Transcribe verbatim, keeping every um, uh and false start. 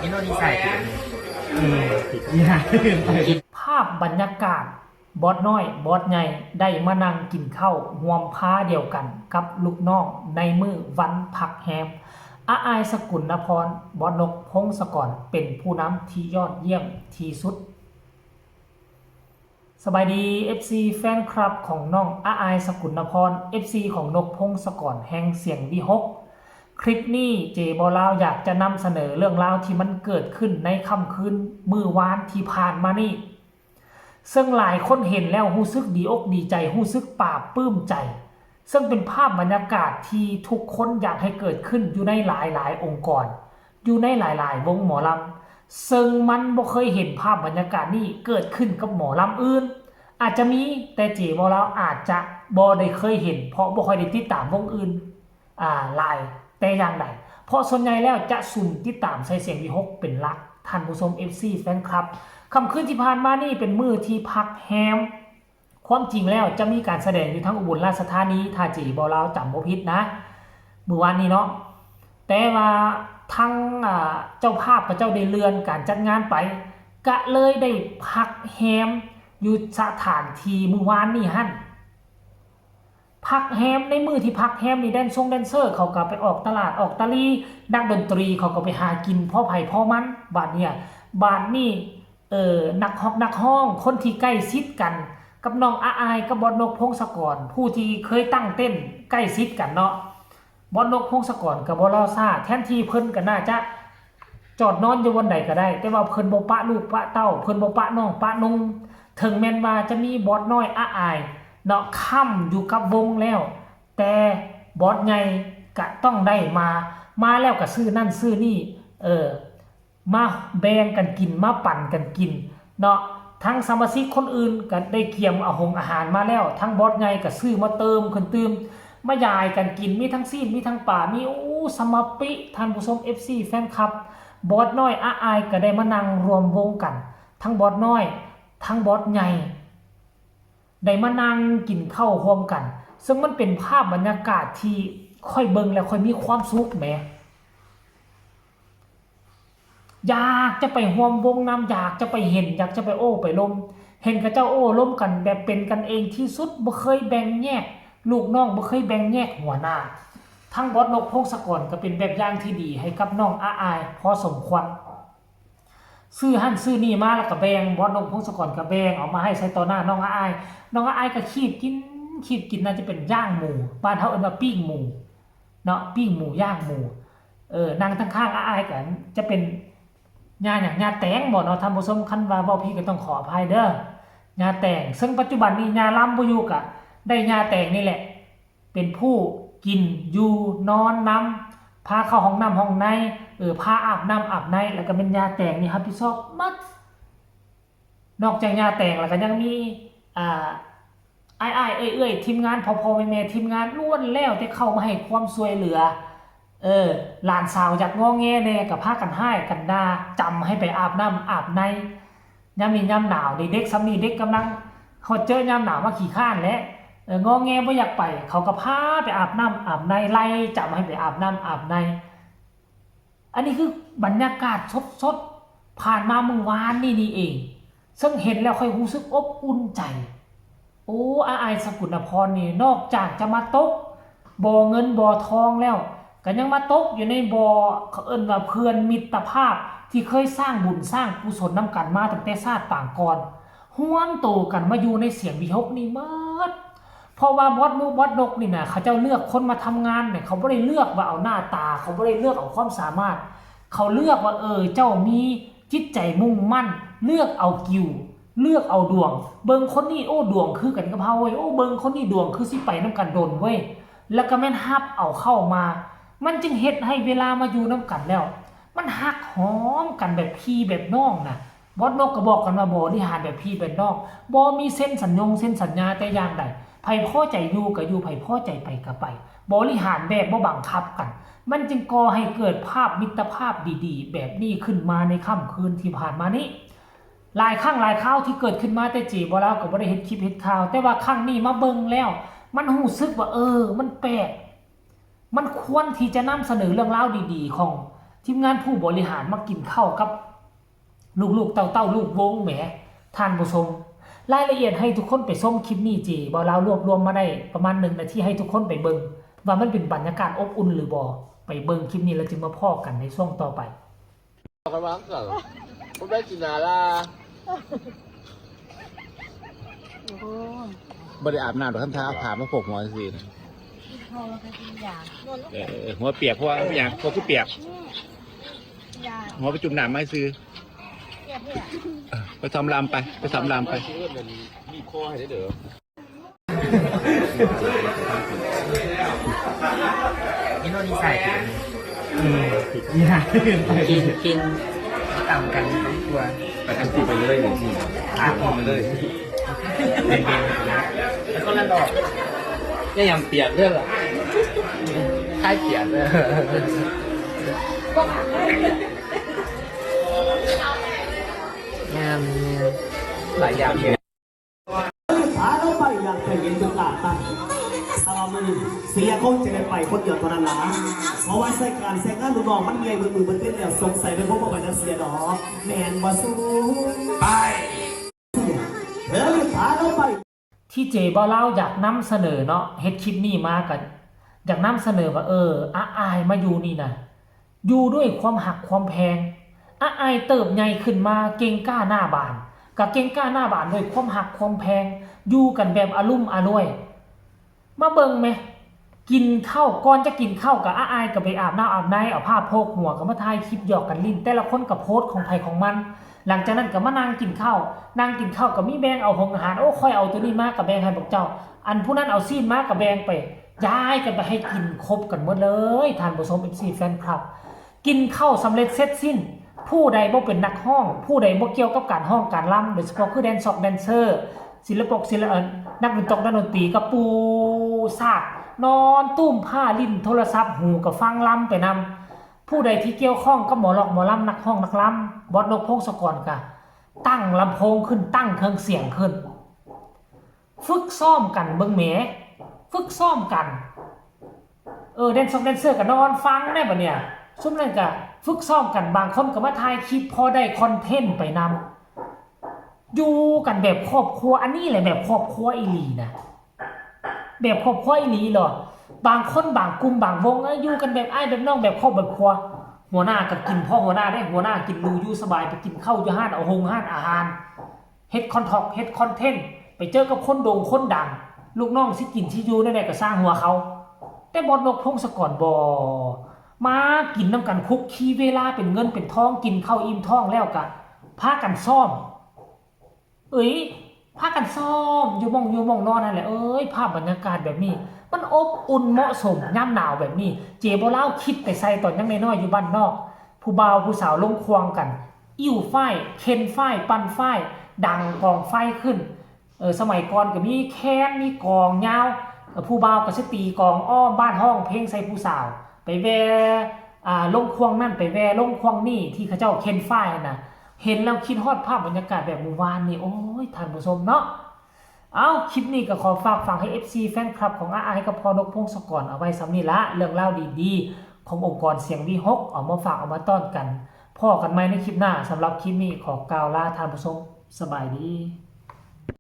อินโดนีเซีย ภาพบรรยากาศ บอสน้อย บอสใหญ่ ได้มานั่งกินข้าวร่วมพาเดียวกันกับลูกน้องในมื้อวันพักแฮม อาอาย สกุลนพร บอสนก พงศกร เป็นผู้นำที่ยอดเยี่ยมที่สุด สบายดี เอฟซี แฟนคลับของน้องอาอาย สกุลนพร เอฟซี ของนก พงศกร แห่งเสียงวิหก คลิปนี้เจบอลาวอยากจะนำเสนอเรื่องราวที่มันเกิดขึ้นในค่ำคืนมื้อวานที่ผ่านมานี้ ซึ่งหลายคนเห็นแล้วรู้สึกดีอกดีใจ รู้สึกปลาบปลื้มใจ ซึ่งเป็นภาพบรรยากาศที่ทุกคนอยากให้เกิดขึ้นอยู่ในหลายๆ องค์กร อยู่ในหลายๆ วงหมอลำ ซึ่งมันบ่เคยเห็นภาพบรรยากาศนี้เกิดขึ้นกับหมอลำอื่น อาจจะมี แต่เจบอลาวอาจจะบ่ได้เคยเห็น เพราะบ่ค่อยได้ติดตามวงอื่น อ่า หลายแต่อย่างใด เพราะส่วนใหญ่แล้วจะซุ่มติดตามใส่เสียงวิหกเป็นหลัก ท่านผู้ชม เอฟซี แฟนคลับ ค่ำคืนที่ผ่านมานี่เป็นมื้อที่พักแฮม ความจริงแล้วจะมีการแสดงอยู่ทางอุบลราชธานี ถ้าเจบอลาวจำบ่ผิดนะ มื้อวานนี้เนาะ แต่ว่าทาง อ่า เจ้าภาพเขาเจ้าได้เลื่อนการจัดงานไป ก็เลยได้พักแฮมอยู่สถานที่มื้อวานนี้หั่น พักแฮม ในมื้อที่พักแฮมนี่แดนซงแดนเซอร์เขาก็ไปออกตลาดออกตะลี นักดนตรีเขาก็ไปหากินพอไผพอมัน บาดเนี่ย บาดนี้ เอ่อ นักฮอกนักฮ้อง คนที่ใกล้ชิดกันกับน้องอาอายกับบอสนก พงศกร ผู้ที่เคยตั้งเต็นท์ใกล้ชิดกันเนาะ บอสนก พงศกร ก็บ่รอช้า แทนที่เพิ่นก็น่าจะจอดนอนอยู่บ่อนใดก็ได้ แต่ว่าเพิ่นบ่ปะลูกปะเต้า เพิ่นบ่ปะน้องปะนุ่ง ถึงแม้นว่าจะมีบอสน้อยอาอายเนาะค้ำอยู่กับวงแล้ว แต่บอสใหญ่ก็ต้องได้มา มาแล้วก็ซื้อนั่นซื้อนี่ เออ มาแบ่งกันกิน มาปันกันกินเนาะ ทั้งสมาชิกคนอื่นก็ได้เกียมเอาหงอาหารมาแล้ว ทั้งบอสใหญ่ก็ซื้อมาเติมขึ้นตื่ม มายายกันกิน มีทั้งซี้น มีทั้งปลา มี โอ้ สมาปิ ท่านผู้ชม เอฟซี แฟนคลับ บอสน้อยอาอายก็ได้มานั่งรวมวงกัน ทั้งบอสน้อย ทั้งบอสใหญ่ ได้มานั่งกินข้าวร่วมกัน ซึ่งมันเป็นภาพบรรยากาศที่ข้อยเบิ่งแล้วข้อยมีความสุขแหม อยากจะไปร่วมวงนำ อยากจะไปเห็น อยากจะไปโอ้ไปลม เห็นเขาเจ้าโอ้ลมกันแบบเป็นกันเองที่สุด บ่เคยแบ่งแยกลูกน้อง บ่เคยแบ่งแยกหัวหน้า ทั้งบอสนก พงศกร ก็เป็นแบบอย่างที่ดีให้กับน้องอาอายพอสมควร ซื้อหั่นซื้อนี่มาแล้วก็แบ่ง บอสนก พงศกร ก็แบ่งเอามาให้ใส่ต่อหน้าน้องอาอาย น้องอาอายก็คีบกิน คีบกิน น่าจะเป็นย่างหมู บ้านเฮาเอิ้นว่าปิ้งหมูเนาะ ปิ้งหมู ย่างหมู เออ นั่งทางข้างอาอายก็จะเป็นย่าหยัง ย่าแตงบ่เนาะ ท่านผู้ชม คันว่าเว้าผิดก็ต้องขออภัยเด้อ ย่าแตง ซึ่งปัจจุบันนี้ย่าลำบ่อยู่ ก็ได้ย่าแตงนี่แหละ เป็นผู้กินอยู่นอนนำ พาเข้าห้องน้ำห้องใน เออ พาอาบน้ำอาบใน แล้วก็แม่นย่าแตงนี่รับผิดชอบหมด นอกจากย่าแตงแล้วก็ยังมี อ่า อ้ายๆ เอื้อยๆ ทีมงาน พ่อๆ แม่ๆ ทีมงานล้วนแล้วแต่เข้ามาให้ความช่วยเหลือ เออ หลานสาวอยากงอแงแน่ก็พากันฮ้ายกันด่า จำให้ไปอาบน้ำอาบใน ยามนี้ยามหนาวนี่ เด็กส่ำนี้ เด็กกำลังฮอดเจอยามหนาวมาขี้คร้านแหละ เออ งอแงบ่อยากไป เขาก็พาไปอาบน้ำอาบใน ไล่จำให้ไปอาบน้ำอาบใน อันนี้คือบรรยากาศสดๆ ผ่านมามื้อวานนี่นี่เอง ซึ่งเห็นแล้วข้อยรู้สึกอบอุ่นใจ โอ้ อาอาย สกุลนพรนี่ นอกจากจะมาตกบ่อเงินบ่อทองแล้ว ก็ยังมาตกอยู่ในบ่อ เขาเอิ้นว่าเพื่อนมิตรภาพ ที่เคยสร้างบุญสร้างกุศลนำกันมาตั้งแต่ชาติปางก่อน รวมโตกันมาอยู่ในเสียงวิหกนี่หมด เพราะว่าบอสนุ บอสนกนี่นะ เขาเจ้าเลือกคนมาทำงานเนี่ย เขาบ่ได้เลือกว่าเอาหน้าตา เขาบ่ได้เลือกเอาความสามารถ เขาเลือกว่า เออ เจ้ามีจิตใจมุ่งมั่น เลือกเอากิว เลือกเอาดวง เบิ่งคนนี้ โอ้ ดวงคือกันกับเฮาเว้ย โอ้ เบิ่งคนนี้ดวงคือสิไปนำกันโดนเว้ย แล้วก็แม่นฮับเอาเข้ามา มันจึงเฮ็ดให้เวลามาอยู่นำกันแล้ว มันฮักหอมกันแบบพี่แบบน้องนะ บอสนกก็บอกกันว่าบริหารแบบพี่แบบน้อง บ่มีเซ็นสัญญงเซ็นสัญญาแต่อย่างใด ไผพอใจอยู่ก็อยู่ ไผพอใจไปก็ไป บริหารแบบบ่บังคับกัน มันจึงก่อให้เกิดภาพมิตรภาพดีๆ แบบนี้ขึ้นมาในค่ำคืนที่ผ่านมานี้ หลายครั้งหลายคราวที่เกิดขึ้นมา แต่เจบ่ลาวก็บ่ได้เฮ็ดคลิปเฮ็ดข่าว แต่ว่าครั้งนี้มาเบิ่งแล้ว มันรู้สึกว่า เออ มันแปลก มันควรที่จะนำเสนอเรื่องราวดีๆ ของทีมงานผู้บริหารมากินข้าวกับลูกๆ เต้าๆ ลูกวงแหม ท่านผู้ชม รายละเอียดให้ทุกคนไปชมคลิปนี้ เจบ่าวลาวรวบรวมมาได้ประมาณหนึ่งนาที ให้ทุกคนไปเบิ่งว่ามันเป็นบรรยากาศอบอุ่นหรือบ่ ไปเบิ่งคลิปนี้แล้วจึงมาพ้อกันในช่วงต่อไป กันวางเกิดผมได้กินนาลา โอ้โห บ่ได้อาบน้ำดอกท่านท้าผ่ามาพกหัวสินะ กินข้าวแล้วก็กินยา เออหัวเปียกเพราะว่าอย่างพวกคือเปียก ยา หัวไปจุ่มน้ำไม่ซื้อ เปียกเนี่ย เออไปทำลามไป ไปทำลามไป มีคอให้ได้เด้อ นี่โน่นนี่ใส่กินนี่นะกินกินต่ำกันทั้งตัว ไปทั้งคู่ไปเลยหนึ่งที อ่ะ ไปเลย เป็นเป็นนะแล้วก็ละดอกก็ยังเปียกด้วยเหรอคล้ายเปียกเลยงามงามหลายอย่างอยู่ พาเราไปอย่างใจเย็นจนตาตั้งสำหรับมื้อนี้เสียคงจะได้ไปคนเดียวเท่านั้นล่ะ เพราะว่าใส่การใส่งานลูกน้องมันเมื่อยมือมือมันเป็นแล้วสงสัยเป็นพวกบ่ไปนะเสียดอก แม่นบ่สู้ ไป เสียเออพาเราไป ที่เจบ่าวลาวอยากนำเสนอเนาะ เฮ็ดคลิปนี้มาก็อยากนำเสนอว่า เออ อาอายมาอยู่นี่นะ อยู่ด้วยความฮักความแพง อาอายเติบใหญ่ขึ้นมาเก่งก้าหน้าบาน ก็เก่งก้าหน้าบานด้วยความฮักความแพง อยู่กันแบบอะลุ่มอล่วย มาเบิ่งแหม กินข้าว ก่อนจะกินข้าวก็อาอายก็ไปอาบน้ำอาบใน เอาผ้าโพกหัวก็มาถ่ายคลิปหยอกกันเล่น แต่ละคนก็โพสต์ของไผของมัน หลังจากนั้นก็มานั่งกินข้าว นั่งกินข้าวก็มีแบ่งเอาของอาหาร โอ้ ข้อยเอาตัวนี้มาก็แบ่งให้พวกเจ้า อันผู้นั้นเอาซีนมาก็แบ่งไป ย้ายกันไปให้กินครบกันหมดเลย ท่านผู้ชม เอฟซี แฟนคลับ กินข้าวสำเร็จเสร็จสิ้น ผู้ใดบ่เป็นนักฮ้อง ผู้ใดบ่เกี่ยวกับการฮ้องการรำ โดยเฉพาะคือแดนซอกแดนเซอร์ ศิลปกศิลปะ เอ่อ นักดนตรี นักดนตรีก็ปูซาก นอนตุ้มผ้าเล่นโทรศัพท์ หูก็ฟังรำไปนำ ผู้ใดที่เกี่ยวข้องกับหมอลอกหมอลำ นักฮ้องนักรำ บอสนกพงศกรก็ตั้งลำโพงขึ้น ตั้งเครื่องเสียงขึ้น ฝึกซ้อมกันเบิ่งแหม ฝึกซ้อมกัน เออ แดนซอกแดนเซอร์ก็นอนฟังได้บัดเนี่ย ซุมนั้นก็ฝึกซ้อมกัน บางคนก็มาถ่ายคลิปพอได้คอนเทนต์ไปนำ อยู่กันแบบครอบครัว อันนี้แหละแบบครอบครัวอีหลีนะ แบบครอบครัวอีหลีเหรอ บางคนบางกลุ่มบางวง เอ้ย อยู่กันแบบอ้ายแบบน้องแบบครอบแบบครัว หัวหน้าก็กินพ่อหัวหน้าได้ หัวหน้ากินหรูอยู่สบาย ไปกินข้าวอยู่ห้าน เอาหงห้านอาหาร เฮ็ดคอนทอก เฮ็ดคอนเทนต์ ไปเจอกับคนโด่งคนดัง ลูกน้องสิกินสิอยู่แนวใดก็ซ่างหัวเขา แต่บอสนกพงศกรบ่ มากินนำกันคุกคีเวลาเป็นเงินเป็นทอง กินข้าวอิ่มท้องแล้วก็พากันซ้อม เอ้ย พากันซ้อม อยู่หม่องอยู่หม่องนอนนั่นแหละ เอ้ย ภาพบรรยากาศแบบนี้ มันอบอุ่นเหมาะสมยามหนาวแบบนี้ เจบ่าวลาวคิดไปใส่ตอนยังน้อยๆอยู่บ้านนอก ผู้บ่าวผู้สาวลงควงกัน อิ่วฝ้าย เข็นฝ้าย ปั่นฝ้าย ดังกองไฟขึ้น เออ สมัยก่อนก็มีแคน มีกลองยาว เออ ผู้บ่าวก็สิตีกลองอ้อมบ้านฮ้องเพลงใส่ผู้สาว ไปแว่ อ่า ลงควงนั่น ไปแว่ลงควงนี่ ที่เขาเจ้าเข็นฝ้ายหั่นน่ะ เห็นแล้วคิดฮอดภาพบรรยากาศแบบมื้อวานนี่ โอ้ย ท่านผู้ชมเนาะ เอ้า คลิปนี้ก็ขอฝากฝังให้ เอฟซี แฟนคลับของอาอายกับพ่อนกพงศกรเอาไว้ส่ำนี้ละ เรื่องราวดีๆ ขององค์กรเสียงวีหก เอามาฝากเอามาต้อนกัน พ้อกันใหม่ในคลิปหน้า สำหรับคลิปนี้ขอกล่าวลาท่านผู้ชม สบายดี